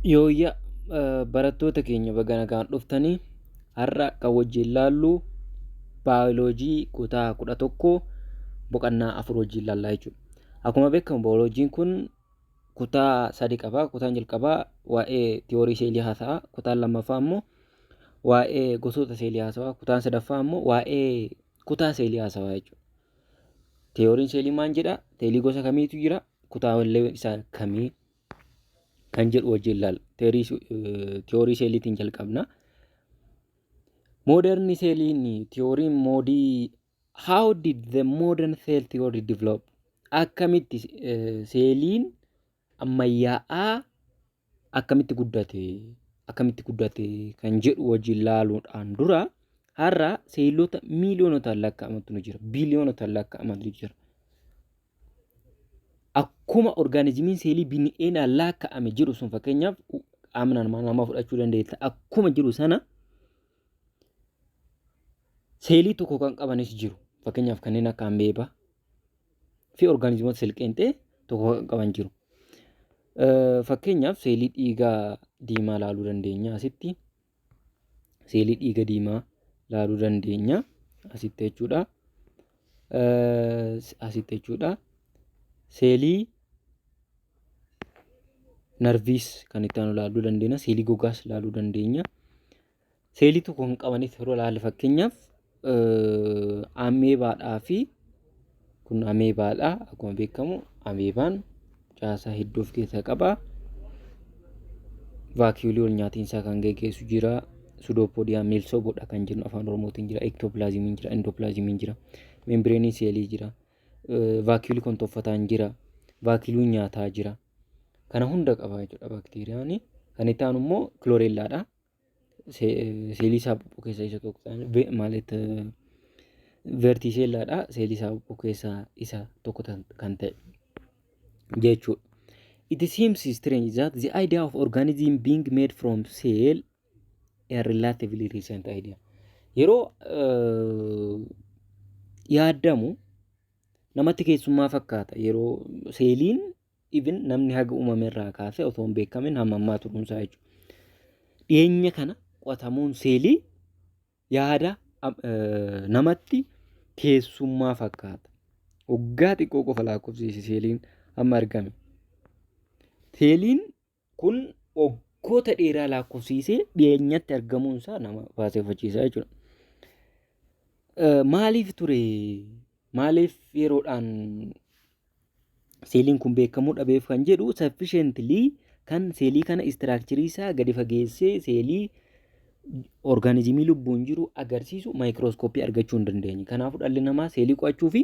Yooyya barattoota keenya, baga nagaan dhuftanii. Har'a kan wajjin laallu baayoloojii kutaa 11 boqonnaa 4 wajjin laallaa jechuudha. Akkuma beekamu baayoloojiin kun kutaa sadi qaba. Kutaan jalqabaa waa'ee tiyoorii seelii haasa'a. Kutaan lammaffaa immoo waa'ee gosoota seelii haasa'a. Kutaan sadaffaa immoo waa'ee kutaa seelii haasa'a jechuudha. Tiyooriin seelii maal jedha? Seelii gosa kamiitu jira? Kutaalee isaa kamii? Kan jedhu wajjin ilaalla. Tiyoorii seeliitiin jalqabna. Modern seeliin tiyooriin moodii, how did the modern cell theory develop? Akkamitti seeliin ammayyaa'aa akkamitti guddate, akkamitti guddate kan jedhu wajjin laaluudhaan dura, har'a seelota miiliyoonotaan lakkaa'amantu nu jira. Biiliyoonotaan lakkaa'amantu jira. Akkuma orgaanizimiin seelii biliyoonaan lakkaa'ame jiru sun, fakkeenyaaf qaama namaa namaa fudhachuu dandeessa. Akkuma jiru sana seelii tokko kan qabanis jiru. Fakkeenyaaf kanneen akka ameebaa fi orgaanizimoota seelqeenxee tokko kan qaban jiru. Fakkeenyaaf seelii dhiigaa diimaa ilaaluu dandeenya asitti. Seelii dhiiga diimaa ilaaluu dandeenya asitti jechuudha. Asitti jechuudha. Seelii narviis kan itti aanu ilaaluu dandeenya. Seelii gogaas ilaaluu dandeenya. Seelii tokko kan qabanis yeroo ilaalle, fakkeenyaaf ameebaadhaa fi kun ameebaadha. Akkuma beekamu ameebaan caasaa hedduu of keessaa qaba. Vaakiyuulii wal nyaatiinsaa kan geggeessu jira. Pseudopodia miilsoboodha kan jennu afaan Oromootiin jira. Ectoplasmiin jira. Endoplasmiin jira. Membireeniin seelii jira. Vaakiyuulii kontoffataan jira. Vaakiyuulii nyaataa jira. Kana hunda qaba jechuudha baakteeriyaan. Kan itti aanu immoo kilooreellaadha. Seelii saaphaphuu keessaa isa tokko ta'an maalet vertiiseellaadha. Seelii saaphaphuu keessaa isa tokko kan ta'e jechuudha. It seems strange that the idea of organism being made from cell a relatively recent idea. Yeroo yaadamu namatti keessummaa fakkaata. Yeroo seeliin even namni haga uumame irraa kaasee osoo hin beekamin hamma ammaa turuunsaa jechuudha. Dhiyeenya kana qo'atamuun seelii yaada namatti keessummaa fakkaata. Waggaa xiqqoo qofa lakkoofsise seeliin amma argame. Seeliin kun waggoota dheeraa lakkoofsisee dhiyeenyatti argamuun isaa nama baaseffachiisa jechuudha. Maaliif ture? Maaliif yeroodhaan seeliin kun beekamuu dhabeef kan jedhu, sufficiently kan seelii kana structure isaa gadi fageessee seelii orgaanizimii lubbuun jiru agarsiisu maayikirooskooppii argachuu hin dandeenye. Kanaafuu dhalli namaa seelii qo'achuu fi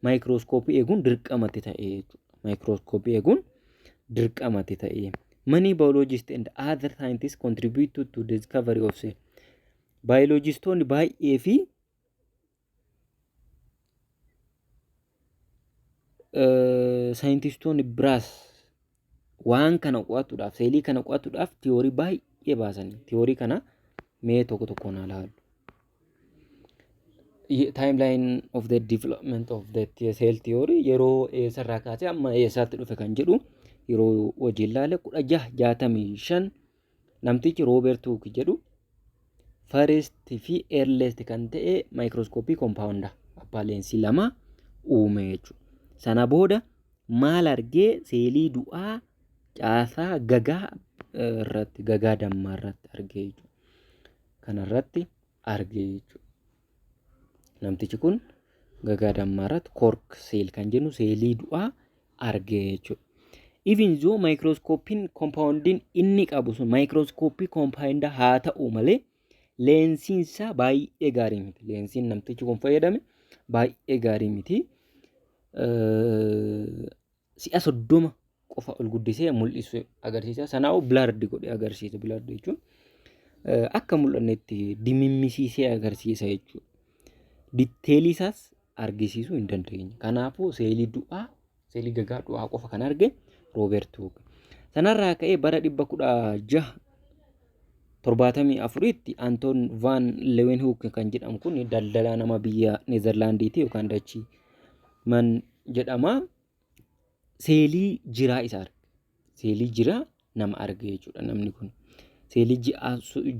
maayikirooskooppii eeguun dirqamatti ta'e jechuudha. Maayikirooskooppii eeguun dirqamatti ta'e. Many biologists and other scientists contributed to the discovery of cell. Baayoloojistoonni baay'ee fi saayintistoonni biraas waan kana qo'atuudhaaf, seelii kana qo'atuudhaaf tiyoorii baay'ee baasanii, tiyoorii kana mee tokko tokkoon haa ilaallu. Timeline of the development of the cell theory, yeroo eessarraa kaasee amma eessaatti dhufe kan jedhu yeroo hojii ilaale, 1665 namtichi Rooberti Huuk jedhu first fi earliest kan ta'e maayikirooskooppii compound abbaa leensii lama uume jechuudha. Sana booda maal argee? Seelii du'aa caasaa gagaa irratti, gagaa dammaa irratti argee jechuudha. Kanarratti argee jechuudha. Namtichi kun gagaa dammaa irratti cork cell kan jennu seelii du'aa argee jechuudha. Even though maayikirooskooppiin compoundiin inni qabu sun maayikirooskooppii compound haa ta'u malee, leensiin isaa baay'ee gaarii miti. Leensiin namtichi kun fayyadame baay'ee gaarii miti. Si'a 30 qofa ol guddisee mul'isu agarsiisa. Sanaa'uu blurred godhee agarsiisa. Blurred jechuun akka mul'annetti dimimmisiisee agarsiisa jechuudha. Detailii isaas argisiisuu hin dandeenye. Kanaafuu seelii du'aa, seelii gagaa du'aa qofa kan arge Rooberti Huuk. Sanarraa ka'ee bara 1674tti Antoon Van Leeuwenhoek kan jedhamu kun daldalaa nama biyya Neezerlaandiiti yookaan Dachii man jedhama. Seelii jiraa isa arge. Seelii jiraa nama arge jechuudha namni kun. Seelii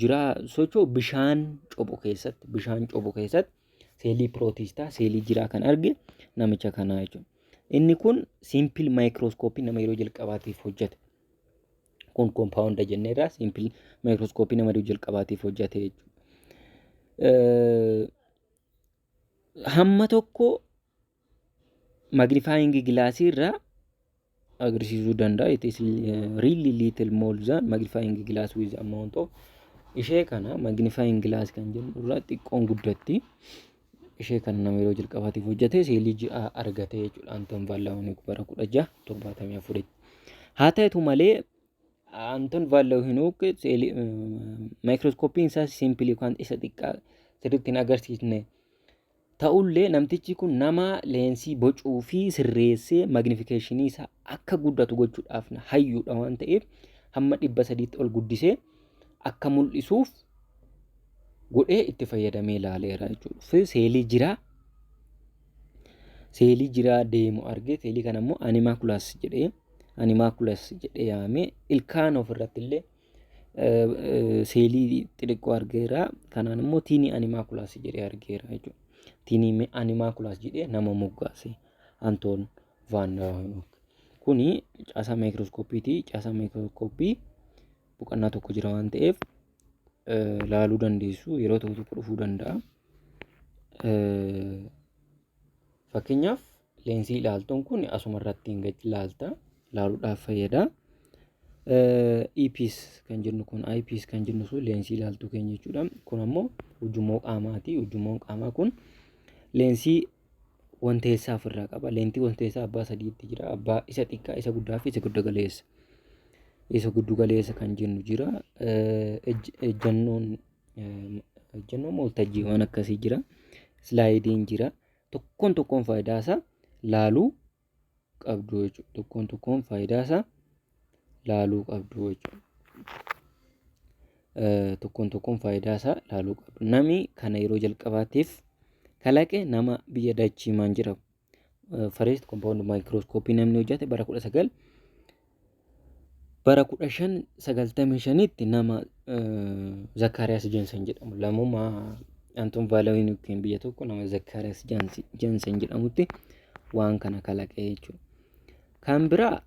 jiraa socho'u bishaan cophu keessatti seelii protista, seelii jiraa kan arge namicha kanaa jechuudha. Inni kun simple microscope nama yeroo jalqabaatiif hojjete. Kun compound jenneerra, simple microscope nama yeroo jalqabaatiif hojjete jechuudha. Hamma tokko magnifying glassii irraa agarsiisuu danda'a. It is really little more than magnifying glass with amount of ishee kana magnifying glass kan jennu irraa xiqqoon guddatti. Ishee kana nama yeroo jalqabaatiif hojjete, seelii ji'a argate jechuudha, Anton van Leeuwenhoek bara 1674tti. Haa ta'etu malee, Anton van Leeuwenhoek seelii maayikirooskooppiin isaa simple yookaan isa xiqqaa sirriitti hin agarsiisne ta'ullee, namtichi kun nama leensii bocuu fi sirreessee magnificationii isaa akka guddatu gochuudhaaf hayyuudha waan ta'eef, hamma 300tti ol guddisee akka mul'isuuf godhee itti fayyadamee ilaaleera jechuudha. Seelii jiraa deemu arge. Seelii kana immoo animalcules jedhee yaamee, ilkaan ofirratti illee seelii xixiqqoo argeera. Kanaan immoo tiny animalcules jedhee argeera jechuudha. Tiny animalcules jedhee nama moggaase Anton van Leeuwenhoek. Kuni caasaa maayikirooskooppiiti. Caasaa maayikirooskooppii boqonnaa tokko jira waan ta'eef laaluu dandeessu, yeroo tokko tokko dhufuu danda'a. Fakkeenyaaf, leensii ilaaltuun kun asuma irratti hin ilaalta, ilaaluudhaaf fayyada. Eyepiece kan jennu kun, eyepiece kan jennu sun leensii ilaaltuu keenya jechuudha. Kun ammoo ujummoo qaamaati. Ujummoon qaamaa kun leensii wanteessaa ofirraa qaba. Leentii wanteessaa abbaa sadiitti jira. Abbaa isa xiqqaa, isa guddaa fi isa giddu galeessa. Isa giddu galeessa kan jennu jira. Ejjannoon ejjennoo waltajjii waan akkasii jira. Slideiin jira. Tokkoon tokkoon faayidaa isaa laaluu qabdu jechuudha. Tokkoon tokkoon faayidaa isaa laaluu qabdu jechuudha. Tokkoon tokkoon faayidaa isaa laaluu qabdu. Namni kana yeroo jalqabaatiif kalaqe nama biyya Dachiimaan jedhamu. First compound microscope namni hojjete bara 1595tti nama Zakkaariyaas Jeensen jedhamu, lammummaa Anton van Leeuwenhoek biyya tokko, nama Zakkaariyaas Jeensen jedhamutti waan kana kalaqe jechuudha. Kan biraa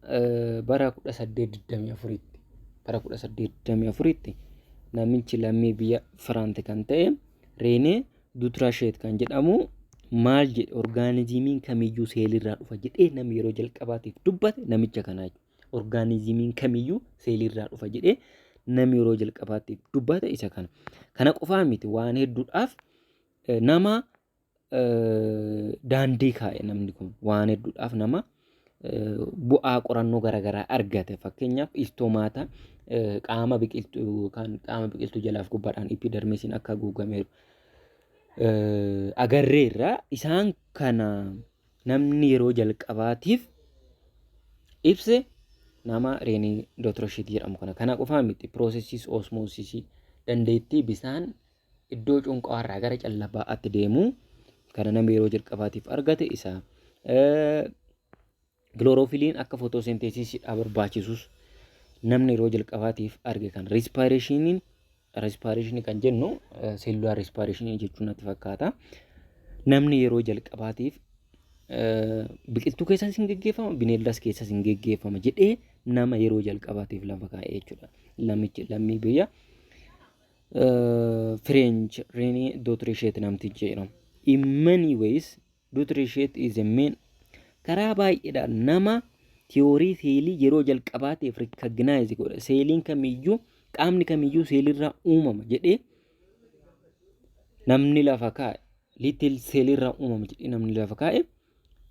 bara 1824tti, bara 1824tti namichi lammii biyya Firaanti kan ta'e Reenee Dutrasheet kan jedhamu maal jedhe? Orgaanizimiin kamiyyuu seelirraa dhufa jedhee namni yeroo jalqabaatiif dubbate namicha kanaa jechuudha. Orgaanizimiin kamiyyuu seelirraa dhufa jedhee namni yeroo jalqabaatiif dubbate isa kana. Kana qofaa miti, waan hedduudhaaf nama daandii kaa'e namni kun, waan hedduudhaaf nama bu'aa qorannoo garaagaraa argate. Fakkeenyaaf, stomata qaama biqiltuu yookaan qaama biqiltuu jalaaf gubbaadhaan epidermisiin akka haguugameeru agarreerra. Isaan kana namni yeroo jalqabaatiif ibse nama Reenii Dootiroshiit jedhamu kana. Kana qofaa miti, processes osmosisii, dandeettii bisaan iddoo cunqaarraa gara callabaa'aatti deemuu kana namni yeroo jalqabaatiif argate isa. Kilooroofiliin akka photosynthesisiidhaaf barbaachisus namni yeroo jalqabaatiif arge kan respirationiin, respirationii kan jennu cellular respirationii jechuun natti fakkaata. Namni yeroo jalqabaatiif biqiltuu keessas hin geggeeffama, bineeldas keessas hin geggeeffama jedhee nama yeroo jalqabaatiif lafa kaa'e jechuudha. Namichi lammii biyya French Renee Dutrochet namtichi jedhamu. In many ways Dutrochet is a main, karaa baay'eedhaan nama tiyoorii seelii yeroo jalqabaatiif recognize godhe, seeliin kamiyyuu, qaamni kamiyyuu seelirraa uumama jedhee namni lafa kaa'e, little seelirraa uumama jedhee namni lafa kaa'e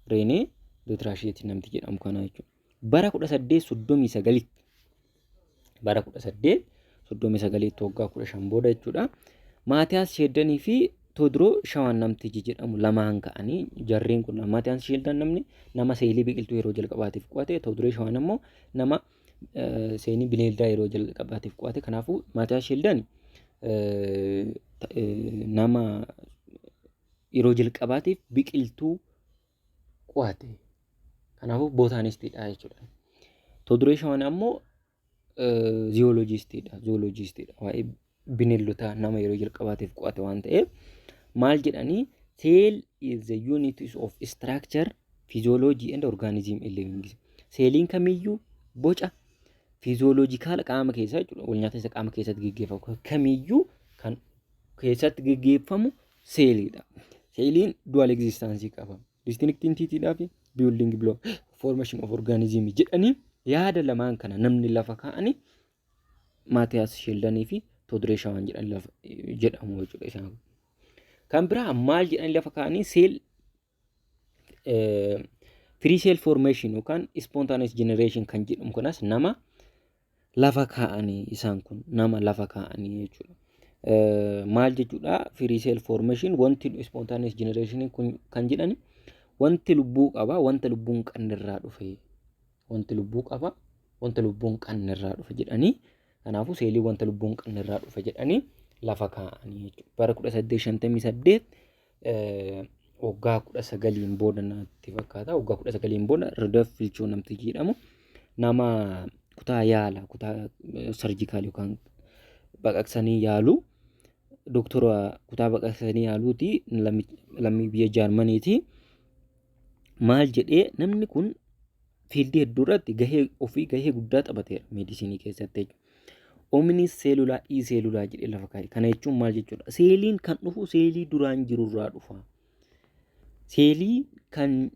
Reenee Dutrochet namti jedhamu kana jechuudha. Bara 1839tti, bara 1839tti, waggaa 15 booda jechuudha. Maatiyaas Sheeldanii fi Toodroo Shawaan namtichi jedhamu lamaan ka'anii, jarreen kun, Maatiyaas Sheeldan namni nama seelii biqiltuu yeroo jalqabaatiif qo'ate, Toodroo Shawaan ammoo nama seelii bineeldaa yeroo jalqabaatiif qo'ate. Kanaafuu Maatiyaas Sheeldan nama yeroo jalqabaatiif biqiltuu qo'ate. Kanaafuu botanistiidha jechuudha. Toodroo Shawaan ammoo Zoologistiidha. Zoologistiidha. Waa'ee bineeldotaa nama yeroo jalqabaatiif qo'ate waan ta'eef, maal jedhanii? Cell is the unit of structure, physiology and organism in living. Seeliin kamiyyuu boca physiological qaama keessaa jechuudha. Wal nyaata isa qaama keessatti geggeeffamu kamiyyuu kan keessatti geggeeffamu seeliidha. Seeliin dual existence qaba. Distinct entity fi building block formation of organism jedhanii yaada lamaan kana namni lafa kaa'anii Matthias Schleidenii fi Theodor Schwann jedhan lafa jedhamu jechuudha isaan. Kan biraa maal jedhanii lafa kaa'anii? Cell free cell formation yookaan spontaneous generation kan jedhamu kanas nama lafa kaa'anii, isaan kun nama lafa kaa'anii jechuudha. Maal jechuudha? Free cell formation, wanti spontaneous generation kun kan jedhani, wanti lubbuu qaba wanta lubbuu hin qabne irraa dhufe, wanti lubbuu qaba wanta lubbuu hin qabne irraa dhufe jedhanii, kanaafuu seelii wanta lubbuu hin qabne irraa dhufe jedhanii lafa kaa'anii jechuudha. Bara 1858, waggaa 19n booda natti fakkaata, waggaa 19n booda Rudolf Virchow namtichi jedhamu nama kutaa yaala, kutaa surgical yookaan baqaqsanii yaaluu, doktora kutaa baqaqsanii yaaluuti, lammii biyya Jaarmaniiti. Maal jedhee? Namni kun fieldii hedduu irratti gahee ofii, gahee guddaa taphateera medicineii keessatti. Omnis cellula e cellula jedhee lafa kaa'e. Kana jechuun maal jechuudha? Seeliin kan dhufu seelii duraan jirurraa dhufa. Seelii kan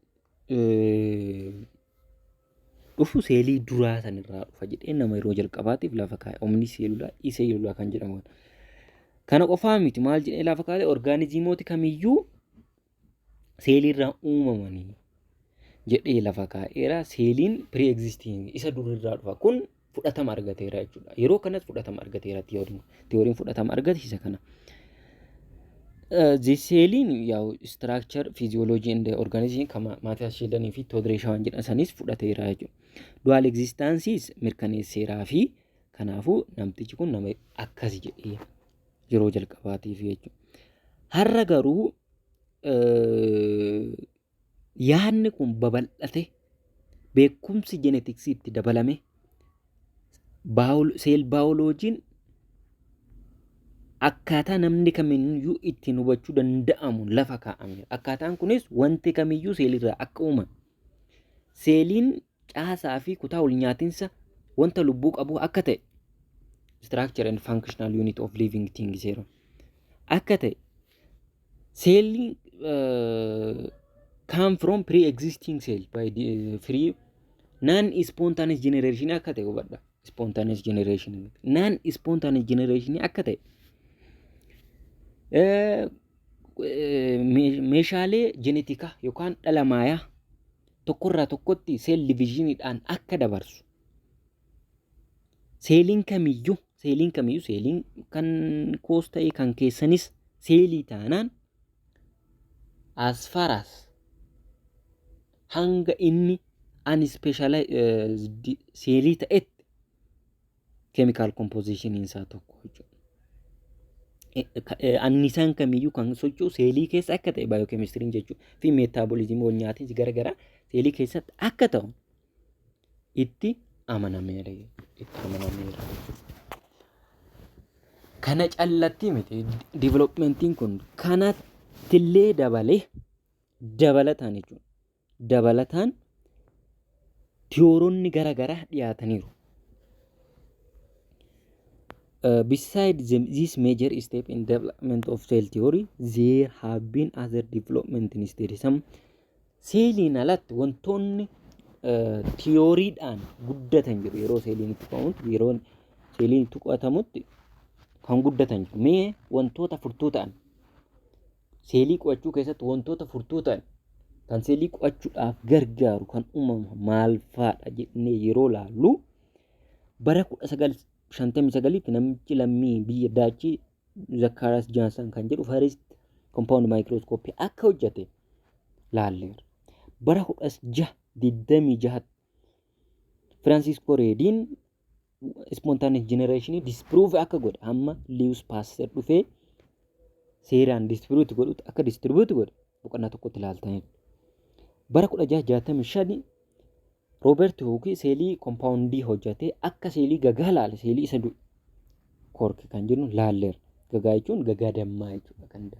dhufu seelii duraa sanirraa dhufa jedhee nama yeroo jalqabaatiif lafa kaa'e. Omnis cellula e cellula kan jedhamu. Kana qofaa miti, maal jedhee lafa kaa'e? Orgaanizimooti kamiyyuu seeliirraa uumamanii jedhee lafa kaa'eera. Seeliin pre-existing isa durirraa dhufa. Kun fudhatama argateera jechuudha. Yeroo kanas fudhatama argateera tiyooriin. Tiyooriin fudhatama argate isa kana. Seeliin yaa'u structure, physiology and organism kan Matthias Schleidenii fi Theodor Schwann jedhan sanis fudhateera jechuudha. Dual existenceis mirkaneesseeraa fi kanaafuu namtichi kun nama akkas jedhee yeroo jalqabaatiif jechuudha. Har'a garuu yaadni kun babal'ate, beekumsi geneticsii itti dabalame, cell biologyn akkaataa namni kamiyyuu ittiin hubachuu danda'amu lafa kaa'ameera. Akkaataan kunis wanti kamiyyuu seelirraa akka uumame, seeliin caasaa fi kutaa wal nyaatinsa wanta lubbuu qabu akka ta'e, structure and functional unit of living things jedhamu akka ta'e, seeliin come from pre-existing cell by the free non spontaneous generation akka ta'e hubadha. Spontaneous generation, non spontaneous generation akka ta'e, meeshaalee jenetikaa yookaan dhala maayaa tokkorraa tokkotti cell divisioniidhaan akka dabarsu, seeliin kamiyyuu, seeliin kan koos ta'e kan keessanis seelii taanaan, as far as hanga inni unspecialized seelii ta'etti chemical composition isaa tokko jechuudha. Annisaan kamiyyuu kan socho'u seelii keessa akka ta'e, baayookeemistiriin jechuudha, fi metabolismii, wal nyaatiinsi garaagaraa seelii keessatti akka ta'u itti amanameera, itti amanameera jechuudha. Kana callatti miti, developmentiin kun kanattillee dabalee, dabalataan jechuudha. Dabalataan tiyooronni garaagaraa dhiyaataniiru. Beside this major step in development of cell theory, there have been other development instead. Some seeliin alatti wantoonni tiyooriidhaan guddatan jiru. Yeroo seeliin itti qo'amutti, yeroo seeliin itti qo'atamutti kan guddatan jiru. Mee wantoota furtuu ta'an, seelii qo'achuu keessatti wantoota furtuu ta'an kan seelii qo'achuudhaaf gargaaru kan uumamu maal fa'aadha jennee yeroo laallu, bara 1959tti namichi lammii biyya Daachii Zacharias Janssen kan jedhu first compound microscope akka hojjete laalleera. Bara 1626tti Francisco Rediin spontaneous generation disprove akka godhe, hamma Louis Pasteur dhufee seeraan distribute godhutti akka distribute godhe boqonnaa tokkotti ilaaltaniidha. Bara 1665 Roobert Huuki seelii kompaawundii hojjetee akka seelii gagaa laale, seelii isa du'e cork kan jennu laalleera. Gagaa jechuun gagaa dammaa jechuudha, kan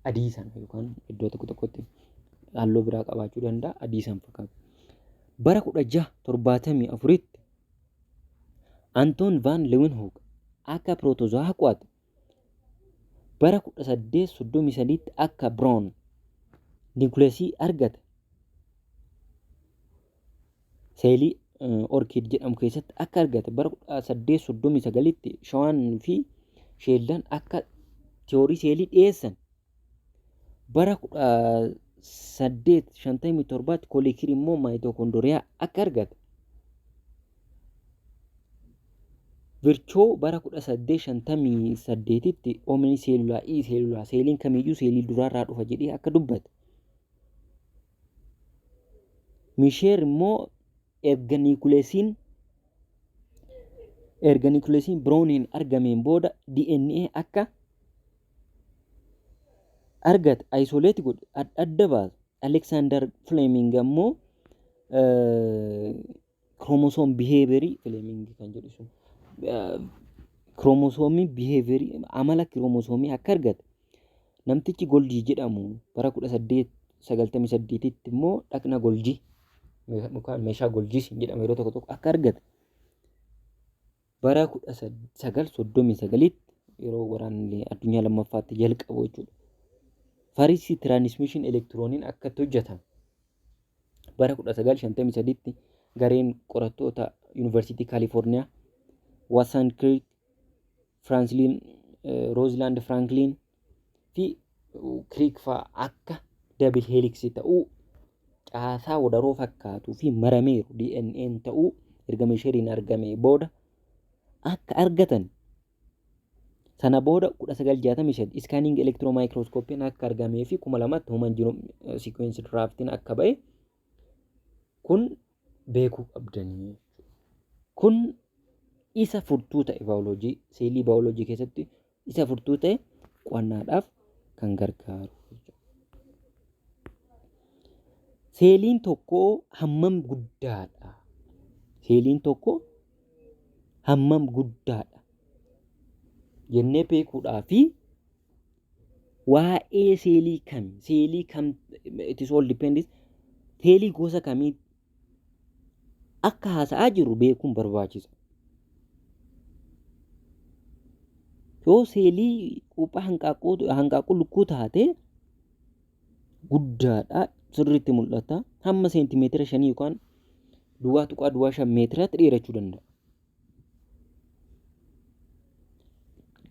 adii sana yookaan iddoo tokko tokkotti halluu biraa qabaachuu danda'a, adii sana fakkaatu. Bara 1674tti Antoon van Leeuwenhoek akka pirootozoaa qo'ate. Bara 1833tti akka Brown niwukileesii argate, seelii orkiid jedhamu keessatti akka argate. Bara 1839tti Schwann fi Schleiden akka tiyoorii seelii dhiyeessan. Bara 1857tti Kolliker immoo maayitookondoriyaa akka argate. Virchoo bara 1858tti omni cellula e cellula, seeliin kamiyyuu seelii duraarraa dhufa jedhee akka dubbate. Misheer immoo erga niwukileesiin Birooniin argameen booda DNA akka argate, isolate godhe, adda baase. Alexander Fleming ammoo chromosome behaviorii, Fleming kan jedhu sun kiroomosoomii behaviorii, amala kiroomosoomii akka argate. Namtichi Goljii jedhamu bara 1898tti immoo dhaqna Goljii yookaan meeshaa Goljiis jedhama yeroo tokko tokko akka argate. Bara 1939tti, yeroo waraanni addunyaa lammaffaatti jalqabu jechuudha, first transmission elektirooniin akka itti hojjetame. Bara 1953tti gareen qorattoota Yuunivarsiitii Kaalifoorniyaa, Watson Crick, Franklin, Rosalind Franklin fi Crick fa'aa akka double helix ta'uu, caasaa wadaroo fakkaatuu fi marameeru DNA'n ta'uu erga meeshariin argame booda akka argatan. Sana booda 1965 scanning electron microscopiin akka argamee fi 2000tti human genome sequence draftiin akka ba'e kun beekuu qabdanii. Kun isa furtuu ta'e baayoloojii, seelii baayoloojii keessatti isa furtuu ta'e, qo'annaadhaaf kan gargaaru. Seeliin tokko hammam guddaadha? Seeliin tokko hammam guddaadha jennee beekuudhaa fi waa'ee seelii kami, seelii kam, it is all depends, seelii gosa kamii akka haasa'aa jirru beekuun barbaachisa. Yoo seelii quuphaa hanqaaquu lukkuu taate, guddaadha, sirriitti mul'ata. Hamma seentimeetira 5 yookaan 0.05 meetiraatti dheerachuu danda'a.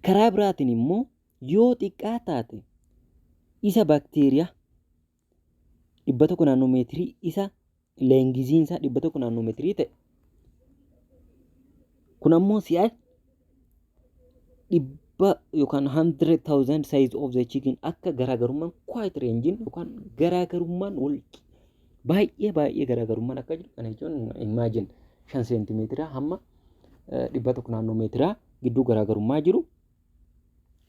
Karaa biraatiin immoo yoo xiqqaa taate, isa baakteeriyaa 100 naanoomeetirii, isa lengthiin isaa 100 naanoomeetirii ta'e kun ammoo si'a dhibba yookaan 100,000 size of the chicken akka garaagarummaan quite rangeiin yookaan garaagarummaan wal baay'ee baay'ee garaagarummaan akka jiru. Kana jechuun imagine 5 seentimeetiraa hamma 100 naanoomeetiraa gidduu garaagarummaa jiru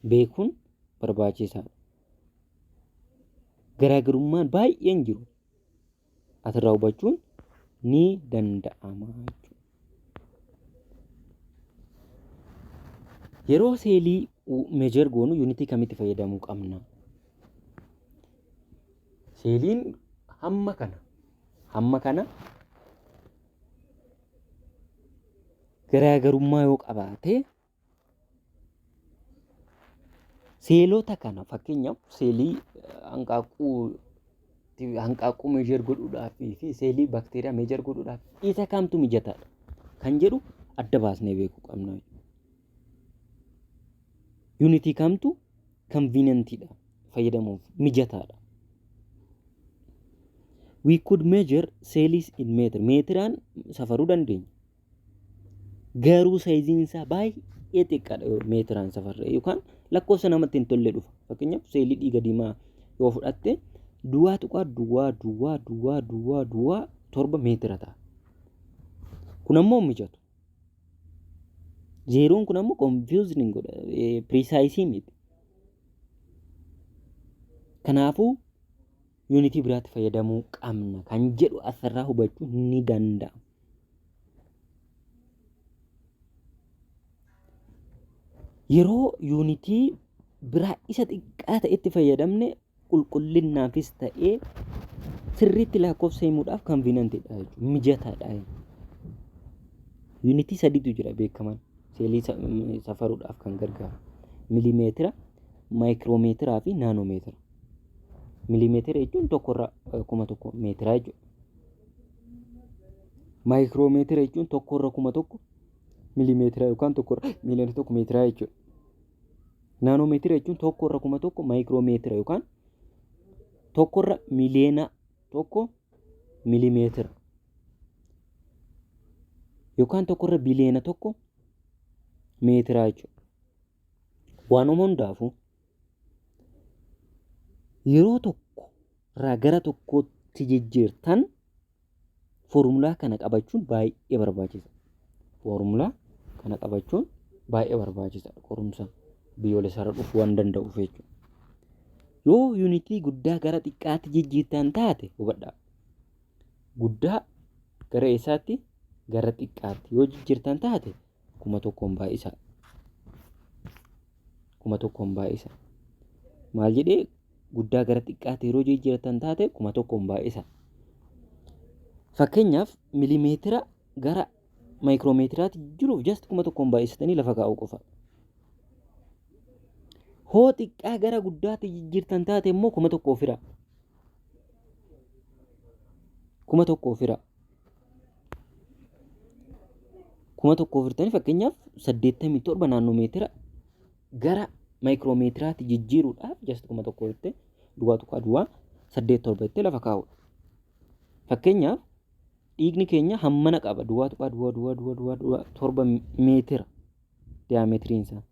beekuun barbaachisaadha. Garaagarummaan baay'een jiru asirraa hubachuun ni danda'ama jechuudha. Yeroo seelii measure goonu yuunitii kamitti fayyadamuu qabna? Seeliin hamma kana garaagarummaa yoo qabaate, seelota kana, fakkeenyaaf seelii hanqaaquu measure godhuudhaaf fi seelii baakteeriyaa measure godhuudhaaf isa kamtu mijataadha kan jedhu adda baasnee beekuu qabna. Yuunitii kamtu convenientiidha, fayyadamuuf mijataadha? We could measure cells in meter. Meetiraan safaruu dandeenya. Garuu sizeiin isaa baay'ee xiqqaadha yoo meetiraan safarre, yookaan lakkoofsa namatti hin tolle dhufa. Fakkeenyaaf seelii dhiiga diimaa yoo fudhatte, 0.0000007 meetira ta'a. Kun ammoo hin mijatu. Zeeroon kun ammoo confusing godha. Precise miti. Kanaafuu Yuunitii biraatti fayyadamuu qabna kan jedhu asirraa hubachuun ni danda'ama. Yeroo yuunitii biraa isa xiqqaa ta'etti fayyadamne, qulqullinnaafis ta'ee sirriitti lakkoofsa himuudhaaf convenientidha jechuudha. Mijataadha jechuudha. Yuunitii sadiitu jira beekaman seelii safaruudhaaf kan gargaaru. Milimeetira, maayikiroomeetiraa fi naanoomeetira. Milimeetira jechuun tokkorra 1000 meetiraa jechuudha. Maayikiroomeetira jechuun tokkorra 1000 milimeetira yookaan tokkorra 1,000,000 meetiraa jechuudha. Naanoomeetira jechuun tokkorra 1000 maayikiroomeetira yookaan tokkorra 1,000,000 milimeetira yookaan tokkorra 1,000,000,000 meetiraa jechuudha. Waanuma hundaafuu yeroo tokko irraa gara tokkootti jijjiirtan foormulaa kana qabachuun baay'ee barbaachisa. Foormulaa kana qabachuun baay'ee barbaachisaadha. Qorumsa biyyoolessaarra dhufuu waan danda'uuf jechuudha. Yoo yuunitii guddaa gara xiqqaatti jijjiirtan taate, hubadhaa. Guddaa gara eessaatti? Gara xiqqaatti yoo jijjiirtan taate, 1000n baay'isaa. 1000n baay'isaa. Maal jedhee? Guddaa gara xiqqaatti yeroo jijjiirtan taate, 1000n baay'isaa. Fakkeenyaaf, milimeetira gara maayikiroomeetiraatti jiruuf just 1000n baay'isatanii lafa kaa'uu qofa. Hoo xiqqaa gara guddaatti jijjiirtan taate immoo, 1000 ofira. 1000 ofira. 1000 ofirtanii, fakkeenyaaf, 87 naanoomeetira gara maayikiroomeetiraatti jijjiiruudhaaf just 1000 jettee 0.087 jettee lafa kaa'uudha. Fakkeenyaaf, dhiigni keenya hammana qaba, 0.0000007 meetira diyaametiriin isaa.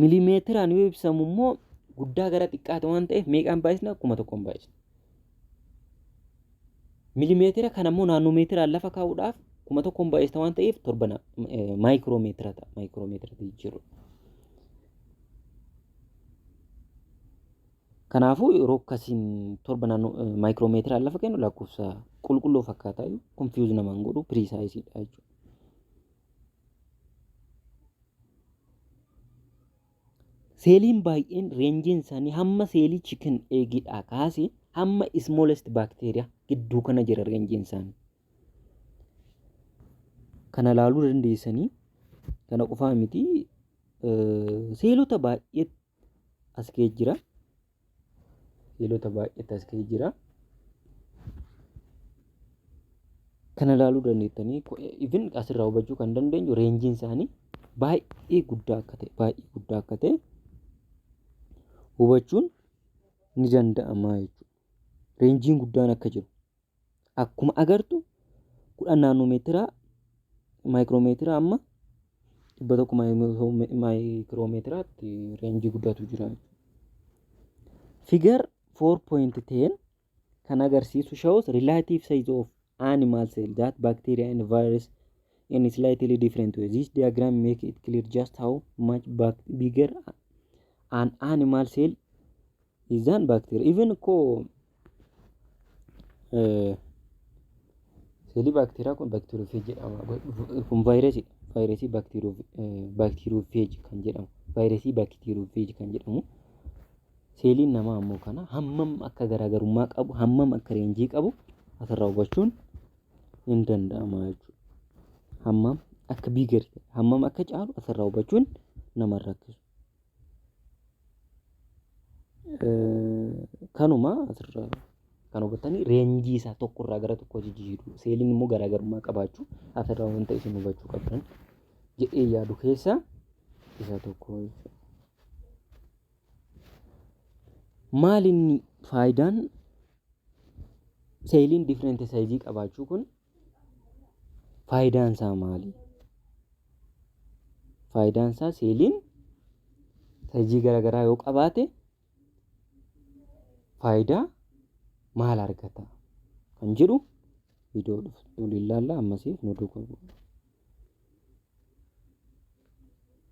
Milimeetiraan yoo ibsamu immoo, guddaa gara xiqqaate waan ta'eef, meeqaan baay'isna? 1000n baay'isna. Milimeetira kana immoo naanoomeetiraan lafa kaa'uudhaaf 1000n baay'ista waan ta'eef, 7 maayikiroomeetira ta'a. Maayikiroomeetira jijjiirudha. Kanaafuu yeroo akkasiin 7 naannoo maayikiroomeetiraan lafa kennu, lakkoofsa qulqulluu fakkaataa iyyuu confuse namaan godhu, precisedha jechuudha. Seeliin baay'een rangeiin isaanii hamma seelii chicken eggidhaa kaasee hamma smallest bacteria gidduu kana jira rangeiin isaanii. Kana ilaaluu dandeessanii. Kana qofaa miti, seelota baay'ee as kee jira. Seelota baay'eetu as kee jira. Kana ilaaluu dandeettanii, even asirraa hubachuu kan dandeenyu, rangeiin isaanii baay'ee guddaa akka ta'e, baay'ee guddaa akka ta'e hubachuun ni danda'ama jechuudha. Rangeiin guddaan akka jiru. Akkuma agartu, 10 naanoomeetiraa maayikiroomeetiraa amma 100 maayikiroomeetiraatti range guddaatu jira. Figure 4.10 kan agarsiisu shows relative size of animal cell that bacteria and virus in slightly different way. This diagram make it clear just how much bigger an animal cell is than bacteria. Even ko seelii baakteeriyaa kun bacteriophage jedhama. Kun vaayirasiidha. Vaayirasii bacteriophage kan jedhamu. Vaayirasii bacteriophage kan jedhamu. Seeliin namaa ammoo kana hammam akka garaagarummaa qabu, hammam akka range qabu asirraa hubachuun hin danda'ama jechuudha. Hammam akka bigger, hammam akka caalu asirraa hubachuun nama rakkisu. Kanuma asirraa kan hubattanii, range isaa tokkorraa gara tokko jijjiiru, seeliin immoo garaagarummaa qabaachuu asirraa wanta isin hubachuu qabdan jedhee yaadu keessaa isa tokko jechuudha. Maal inni faayidaan seeliin different size qabaachuu kun? Faayidaan isaa maali? Faayidaan isaa, seeliin size garaagaraa yoo qabaate faayidaa maal argata kan jedhu viidiyoo dhufu waliin ilaalla. Ammasiif nu duukaa bu'aa.